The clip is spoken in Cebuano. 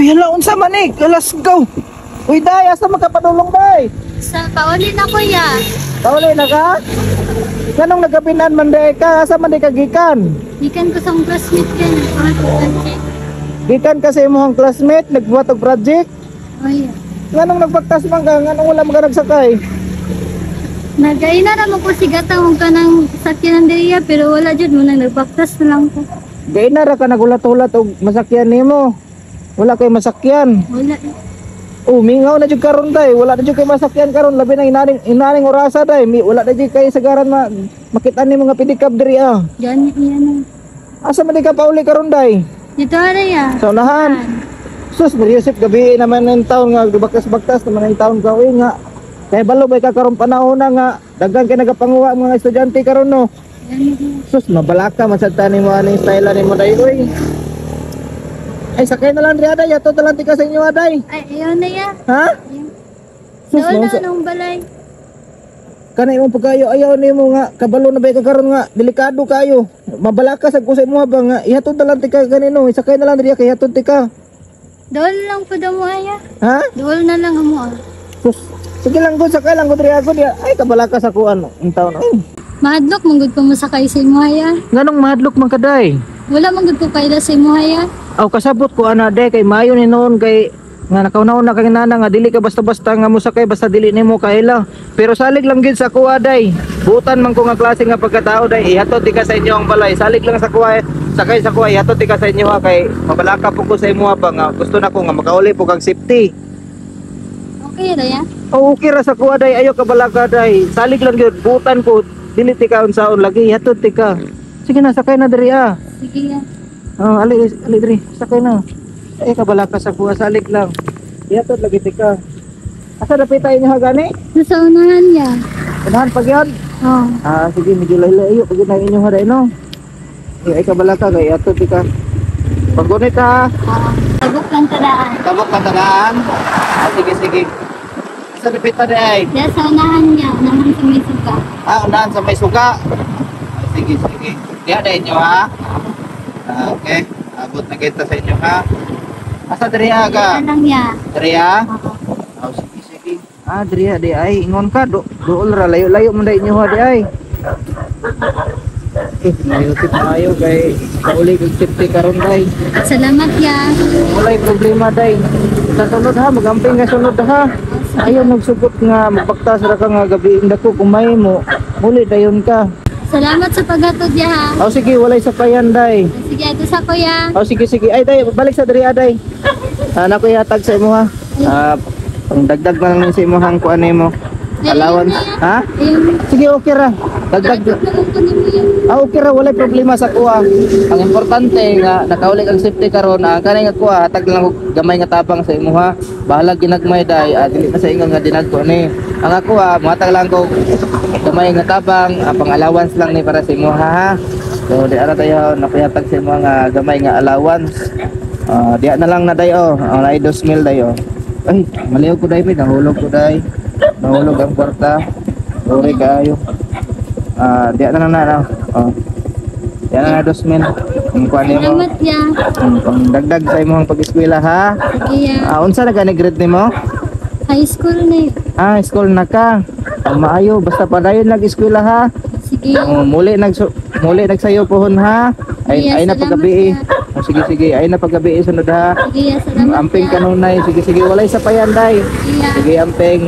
Uy, hala, unsa man eh? Let's go. Uy, day, asa makapadulong, day? Sa pauli na, kuya. Pauli na ka? Nganong nagabinan man day ka? Asa man day ka gikan? Gikan ko sa akong classmate yan. Mga Gikan ka sa imong classmate, nagbuhat og project? Oh, yeah. Nganong nagbaktas man ka? Nganong wala man ka nagsakay? Nagaina ra mo ko sigatang og kanang sakyanan diriya, pero wala jud mo nang nagbaktas na lang ko. Gay na ra ka nagulat-ulat og masakyan nimo. Wala kay masakyan. Wala. Oh, mingaw na jud karon, day. Wala na jud kay masakyan karon, labi na inaning orasa, day. Wala na jud kay sagaran ma makita ni mga pedicab diri ah. Gani iya na. Asa man di ka pauli karon, day? Dito ara ya. Sa unahan. Sus, Maria Joseph, gabi naman ng taon nga baktas-baktas naman ng taon ka, uy, nga. Kay balo bay ka karon panahon na nga daghan kay nagapanguha ang mga estudyante karon, no? Gani iya. Sus, mabalaka man sad tani mo aning style ni mo, day, uy. Ay, sakay na lang diri, aday. Ato na lang tika sa inyo, aday. Ay, ayaw na ya. Ha? Ayaw. Sus, Dool no, na nung balay. Kanay imong pagkayo ayaw nimo nga kabalo na bay ka karon nga delikado kayo. Mabalaka sad ko sa imo ba nga ihatod na lang tika kanino, isakay na lang diri kay ihatod tika. Dool lang po daw mo aya. Ha? Dool na lang amo ah. Sus, sige lang gud, sakay lang gud diri ako diya. Ay, kabalaka sa kuan ang taon. Ay, Mahadlok man gud ko mosakay sa imo aya. Nganong mahadlok man kaday? Wala man gud ko kaila sa imo aya. Aw, kasabot ko ana, day, kay maayo ni noon kay nga nakauna na kay nana nga dili ka basta-basta nga mosakay basta dili nimo kaila. Pero salig lang gid sa kuha, day. Butan man ko nga klase nga pagkatao, day, ihatod di ka sa inyo ang balay. Salig lang sa kuha, eh. Sakay sa kuha, ihatod di ka sa inyo ha, kay mabalaka po ko sa imo pa nga gusto na ko nga makauli po kag safety. Okay ra ya. Oh, okay ra sa kuha, day, ayo ka balaka, day. Salig lang gyud, butan ko dili ti ka unsaon lagi, ihatod ti ka. Sige na, sakay na diri ah. Sige ya. Oh, ali ali diri, sakay na. Ay, kabalaka sa kuha, salig lang. Ihatod lagi tika. Asa dapit tayo niyo gani? Nasa unahan ya. Unahan pag yun? Oh. Ah, sige, medyo layo-layo pag yun ang inyong haday, no? Ay, ay kabalaka kay ihatod tika. Paggunit ha. Ah, tabok lang tadaan. Tabok patadaan. Ah, sige, sige. Asa dapit ta day? Diya sa unahan niya, unahan sa may suka. Ah, unahan sa may suka. Ah, sige, sige. Diya na inyo ha. Ah, okay. Abot na kita sa inyo ha. Asa diri ha ka? Diya lang ya. Diri ha? Oo. Oh, sige, sige. Ah, diri ha, di ay. Ingon ka, dool ra, layo-layo man day inyo ha, di ay. Eh, layo tip maayo kay kauli kag safety karon, day. Salamat ya. Walay problema, day. Sa sunod ha, magamping ka sunod ha. Ayaw magsugot nga magpaktas ra ka nga gabi dako kumay mo. Muli dayon ka. Salamat sa paghatod ya ha. Oh, sige, walay sapayan, day. Sige, ato sa kuya. Oh, sige, sige. Ay, day, balik sa diri, aday. Ah, nako ihatag sa imo ha. Ah, pangdagdag na lang sa imong kuan nimo. Allowance. Ha? Ayun. Sige, okay ra. Dagdag. Hatod na lang ko nimo yan. Ah, okay ra, walay problema sa kuha. Ang importante nga nakauli kang safety karon, ang kanay nga kuha, hatag lang og gamay nga tabang sa imuha. Bahalag ginagmay, day, ah, dili na sa ingon nga dinagko ni. Ang ako ha, muhatag lang ko gamay nga tabang, ah, pang allowance lang ni para sa imuha ha. So di ara tayo nakuhatag sa imuha nga gamay nga allowance. Ah, diya na lang na, day, oh. Ah, naay 2,000, day, oh. Ay, maliw ko, day, may nahulog ko, day. Nahulog ang kwarta. Sorry kaayo. Ah, diya na lang na, no? Oh. Diya na na 2,000. Ang kuan nimo. Salamat ya. Ang pangdagdag sa imong pag-eskwela ha. Sige ya. Ah, unsa na gani grade nimo? High school na eh. Ah, school na ka. Ah, maayo basta padayon nag eskwela ha. Sige. Oh, muli nagsayo pohon ha. Ay Yes, ay na salamat, paggabi. ya. Oh, sige sige, ay na paggabi sunod ha. Sige ya, salamat Amping ya. Kanunay, sige sige, walay sapayan, day. Sige ya. Sige, amping.